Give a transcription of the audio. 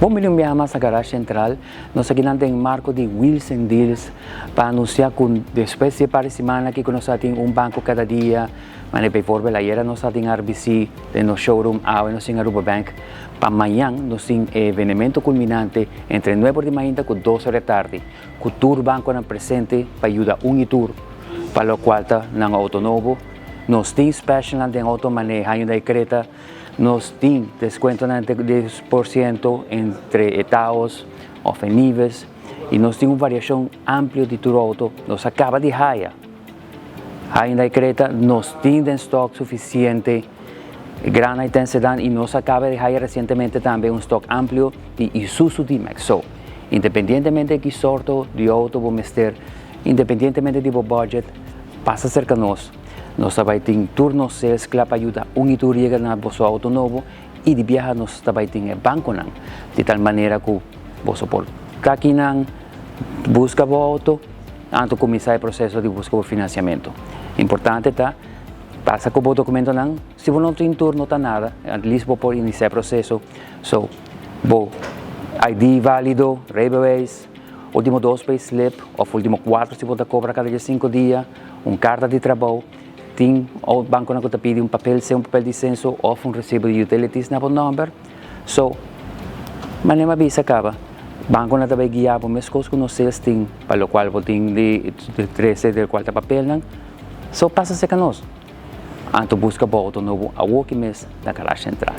Bon bini un biaha mas na Garage Central. Nos akinan den marco di Wheels and Deals pa anuncia cu despues di e par di siman aki cu nos a tin un banco cada dia, manera bijvoorbeeld ayera nos a tin RBC den nos showroom, awe nos tin Aruba Bank, pa mañan nos tin e evenemento culminante entre nuebe or di mainta cu dos or di atardi cu tur banconan presente pa yuda un y tur pa locual ta nan auto nobo. Nos tin specialnan den auto maneha Hyundai Creta. Nos tin descuentonan di 10% entre e Taos of e Nives y nos tin un variacion amplio di tur auto. Nos a caba di haya Hyundai Creta, nos tin den stock suficiente Grand i10 Sedan y nos a caba di haya recientemente tambe un stock amplio di Isuzu D-Max. So, independientemente di ki sorto di auto bo mester, independientemente di bo budget, pasa cerca nos. Nos ta bai tin tur nos sales kla pa yuda un i tur yega na boso auto nobo i di biaha nos ta bai tin e bankonan di tal manera ku boso por ta akinan, buska bo auto anto kuminsá e proseso di buska bo finansiamentu. Importante ta pasa ku bo dokumentonan, si bo no tin tur no ta nada, at least bo por inisiá e proseso. So bo ID válido, rijbewijs, ultimo dos payslip òf ultimo kuater si bo ta kobra kada diesinko dia. Un karta di trabou, tin bankonan ku ta pidi un papel, sea un papel di senso òf un resibo di utilities na bo nòmber. So, manera mi a bisa kaba, bankonan ta bai guia bo meskos ku nos sales tin, pa lokual bo tin di trese di lokual ta papelnan. So, pasa serka nos. Anto buska bo outo nobo awoki mes na Garage Central.